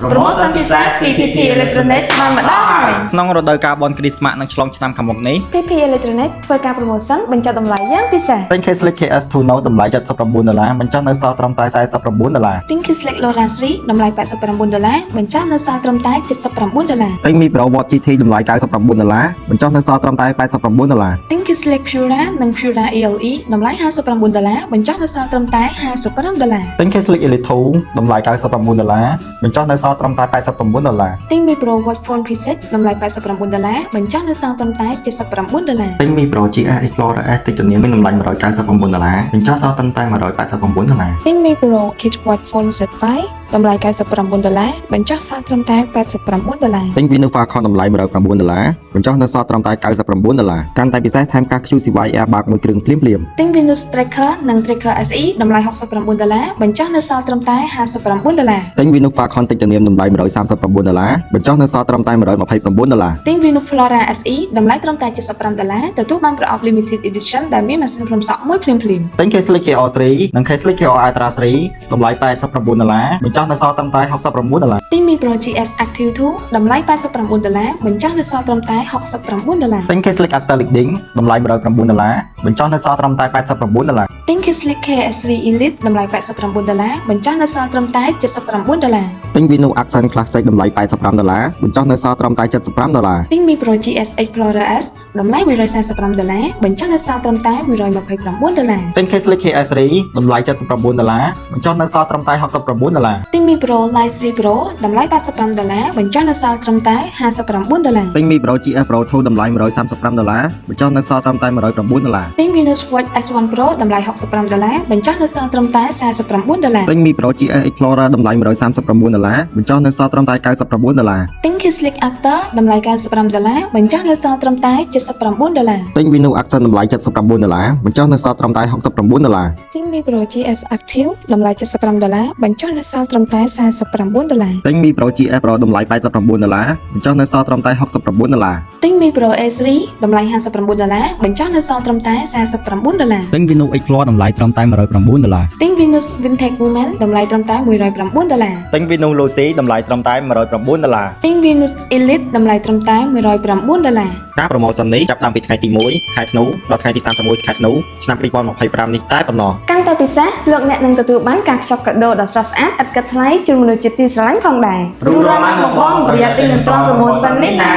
Promotion ពិសេសពី PP Electronic បានមកដល់ហើយ ក្នុងរដូវកាលបុណ្យគ្រីស្មាស់និងឆ្លងឆ្នាំខាងមុខនេះ PP Electronic ធ្វើការ promotion បញ្ចុះតម្លៃយ៉ាងពិសេស ទិញ K-Slick KS2 Note តម្លៃ79ដុល្លារបញ្ចុះនៅសល់ត្រឹមតែ49ដុល្លារ ទិញ Keyslake LoRa 3តម្លៃ89ដុល្លារបញ្ចុះនៅសល់ត្រឹមតែ79ដុល្លារ ទិញ Mi Pro Watch GT តម្លៃ99ដុល្លារបញ្ចុះនៅសល់ត្រឹមតែ89ដុល្លារ ទិញ Keyslake Pura និង Pura ELE តម្លៃ59ដុល្លារបញ្ចុះនៅសល់ត្រឹមតែ55ដុល្លារ ទិញ K-Slick Elite 2តម្លៃ99ដុល្លារបញ្ចុះនៅសល់ត្រឹមតែ89ដុល្លារ ទិញ Mi Pro Watch Phone P6 តម្លៃ89ដុល្លារបញ្ចុះនៅសល់ត្រឹមតែ79ដុល្លារ ទិញ Mi Pro GS Explorer S តិចជំនាញមានតម្លៃ199ដុល្លារបញ្ចុះសល់ត្រឹមតែ189ដុល្លារ ទិញ Mi Pro Kit Watch Phone Z5 តម្លៃ99ដុល្លារបញ្ចុះសល់ត្រឹមតែ89ដុល្លារ ទិញ Venus Falcon តម្លៃ109ដុល្លារបញ្ចុះនៅសល់ត្រឹមតែ99ដុល្លារកាន់តែពិសេសថែមកាស QCY Airbag មួយគ្រឿងភ្លាមៗ ទិញ Venus Tracker និង Tracker SE តម្លៃ69ដុល្លារបញ្ចុះនៅសល់ត្រឹមតែ59ដុល្លារ ទិញ Venus Falcon តិចជំនាញតម្លៃ139ដុល្លារបញ្ចុះនៅសល់ត្រឹមតែ129ដុល្លារ ទិញ Venus Flora SE តម្លៃត្រឹមតែ75ដុល្លារទទួលបានប្រអប់ Limited Edition ដែលមានម៉ាស៊ីនផ្លុំសក់មួយភ្លាមៗ ទិញ K-Slick KR3 និង K-Slick KR Ultra 3តម្លៃ89ដុល្លារបញ្ចុះនៅសល់ត្រឹមតែ69ដុល្លារ ទិញ Mi Pro GS Active 2តម្លៃ89ដុល្លារបញ្ចុះនៅសល់ត្រឹមតែ69ដុល្លារ ទិញ K-Slick After Leading តម្លៃ109ដុល្លារបញ្ចុះនៅសល់ត្រឹមតែ89ដុល្លារ ទិញ Keyslake KS3 Elite តម្លៃ89ដុល្លារបញ្ចុះនៅសល់ត្រឹមតែ79ដុល្លារ ទិញ Venus Accent Classic តម្លៃ85ដុល្លារបញ្ចុះនៅសល់ត្រឹមតែ75ដុល្លារ ទិញ Mi Pro GS Explorer S តម្លៃ145ដុល្លារបញ្ចុះនៅសល់ត្រឹមតែ129ដុល្លារ ទិញ K-Slick KS3 តម្លៃ79ដុល្លារបញ្ចុះនៅសល់ត្រឹមតែ69ដុល្លារ ទិញ Mi Pro Lite 3 Pro តម្លៃ85ដុល្លារបញ្ចុះនៅសល់ត្រឹមតែ59ដុល្លារ ទិញ Mi Pro GS Pro 2តម្លៃ135ដុល្លារបញ្ចុះនៅសល់ត្រឹមតែ109ដុល្លារ ទិញ Venus Watch S1 Pro តម្លៃ65ដុល្លារបញ្ចុះនៅសល់ត្រឹមតែ49ដុល្លារ ទិញ Mi Pro GS Explorer តម្លៃ139ដុល្លារបញ្ចុះនៅសល់ត្រឹមតែ99ដុល្លារ ទិញ Keyslake Actor តម្លៃ95ដុល្លារបញ្ចុះនៅសល់ត្រឹមតែ79ដុល្លារ ទិញ Venus Accent តម្លៃ79ដុល្លារបញ្ចុះនៅសល់ត្រឹមតែ69ដុល្លារ ទិញ Mi Pro GS Active តម្លៃ75ដុល្លារបញ្ចុះនៅសល់ត្រឹមតែ49ដុល្លារ ទិញ Mi Pro GS Pro តម្លៃ89ដុល្លារបញ្ចុះនៅសល់ត្រឹមតែ69ដុល្លារ ទិញ Mi Pro A3 តម្លៃ59ដុល្លារបញ្ចុះនៅសល់ត្រឹមតែ49ដុល្លារ ទិញ Venus X-Floor តម្លៃត្រឹមតែ109ដុល្លារ ទិញ Venus Vintage Woman តម្លៃត្រឹមតែ109ដុល្លារ ទិញ Venus Lucy តម្លៃត្រឹមតែ109ដុល្លារ ទិញ Venus Elite តម្លៃត្រឹមតែ109ដុល្លារ ការ promotion នេះចាប់ដើមពីថ្ងៃទី1ខែធ្នូដល់ថ្ងៃទី31ខែធ្នូឆ្នាំ2025នេះតែប៉ុណ្ណោះ កាន់តែពិសេសលោកអ្នកនឹងទទួលបានការខ្ចប់កាដូដ៏ស្រស់ស្អាតឥតគិតថ្លៃជូនមនុស្សជាទីស្រឡាញ់ផងដែរ រួចរាល់ហើយបងៗប្រយ័ត្នទិញមិនទាន់ promotion នេះណា